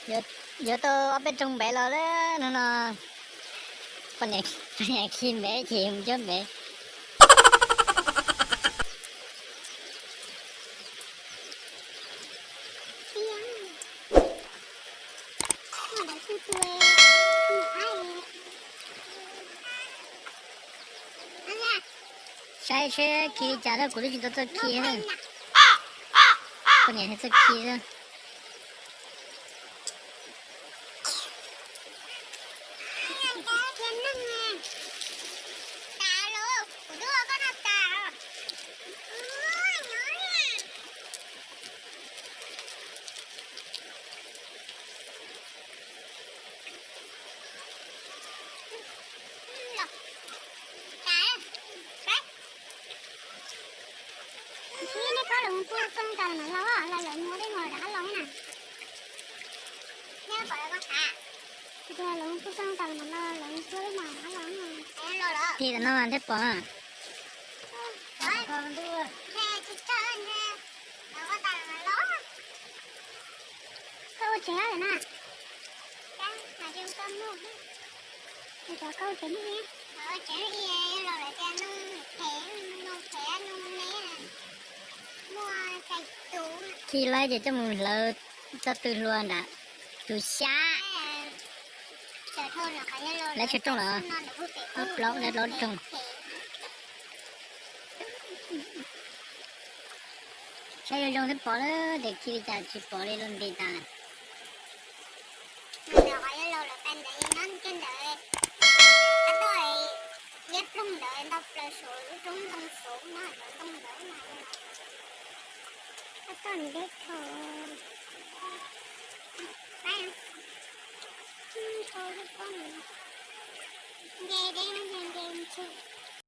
Yuav tau ob peb rooj npev los lawm no no. Poj niam khi npev ces mus cog npev. Saib seb khi li cas, kuv twb tsis tau txawj khi. Poj niam thiaj txawj khi xwb. Ib neb koj los pub rooj tas los mas los, los lawv muab dej mus rov qab los na. Tias lawv pub rooj tas los mas los, lawv muab dej mus rov qab los na. Tim no thiaj pom. Koj ua tsev lawm na. Koj ua tsev. Khi laib ces coj mus hlawv txoj tw hlua nram tus xyab. Laib tsawg rooj los? Ob plaub, laib plaub rooj. Saib zoo zoo thiaj pom na, ces khi li cas tsis pom li, luag nti tas lawm.